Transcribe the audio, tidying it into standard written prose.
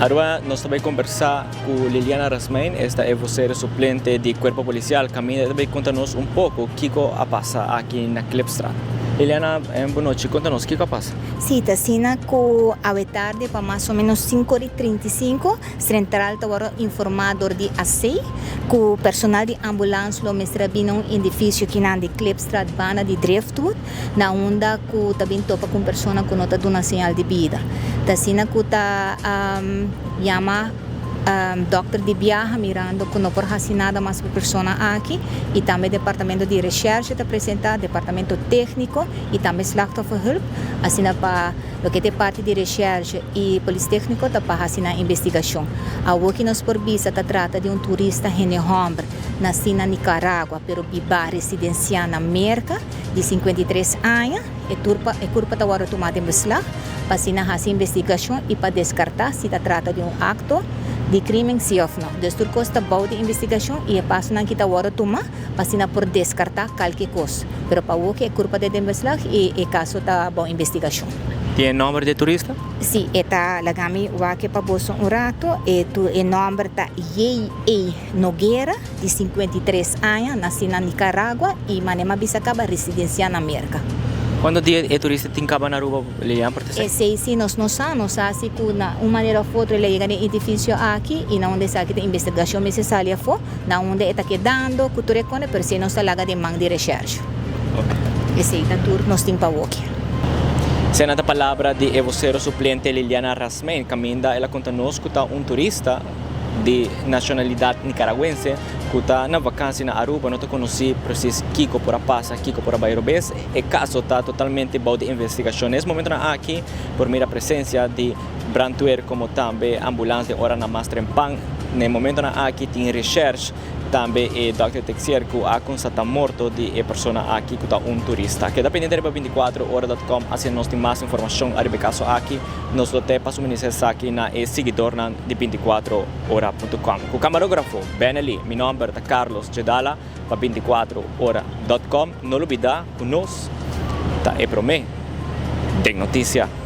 Aruba nos ta bay conversa cu Liliana Rasmijn, esta e vocero suplente di Cuerpo Policial, caminda ta bay conta nos un poco kico a pasa aki na Klipstraat. Liliana, bon nochi, conta nos kico a pasa? Si, ta asina cu awe tardi pa mas o menos cinco ora y 35, Central ta worde informa door di AC cu personal di ambulance lo mester a bini na un edificio kinan di Klipstraat banda di Driftwood, na unda cu ta bin topa cu un persona cu no ta duna señal di bida. Ta asina cu ta yama dokter di biaha mirando cu no por haci nada mas pa e persona aki y tambe departamento di recherche ta presenta, departamento tecnico y tambe slachtofferhulp, asina pa loke ta e parti di recherche y polis tecnico ta pa haci nan investigacion. Awoki nos por bisa ta trata di un turista hende homber naci na Nicaragua pero biba residencia na Merca di 53 aña. E turpa e curpa ta wordo tuma den beslag pa asina haci investigacion y pa descarta si ta trata di un acto di crimen si of no. Dus tur cos ta bou di investigacion y e pasonan ki ta wordo tuma pa asina por descarta calke cos. Pero pa awo ki e curpa ta den beslag y e caso ta bou investigacion. Tin e nomber di e turista? Si, e ta laga mi wak pa boso un rato. E tu e nomber ta J.A. Noguera, di 53 aña, naci na Nicaragua y mane m'a bisa caba residencia na Merca. Cuanto dia e turista tin caba na Aruba, Lilian, por ta esey? Esey si nos no sa. Nos sa si cu na un manera of otro el a yega den edificio aki y na unda esaki ta investigacion mester sali afo, na unda e ta kedando cu tur e cone, pero esey nos ta laga den man di recherche. Esey ta tur nos tin pa woki. Esey nan ta palabra di e vocero suplente Liliana Rasmijn, caminda el a conta nos cu ta un turista di nacionalidad Nicaraguense cu ta na vakantie na Aruba. No ta conoci precies kico por a pasa, kico por a bay robes. E caso ta totalmente bou di investigacion. Na es momentonan aki por mira presencia di brandweer como tambe ambulance den oranan mas trempan. Na e momentonan aki tin recherche, tambe e dokter Texier cu a constata morto di e persona aki cu ta un turista. Keda pendiente riba 24ora.com asina nos tin mas informacion ariba e caso aki. Nos lo te pa suministra esaki na e siguidornan di 24ora.com. Cu camarógrafo Benely, mi nomber ta Carlos Jedala pa 24ora.com. No lubida cu nos ta e prome den noticia.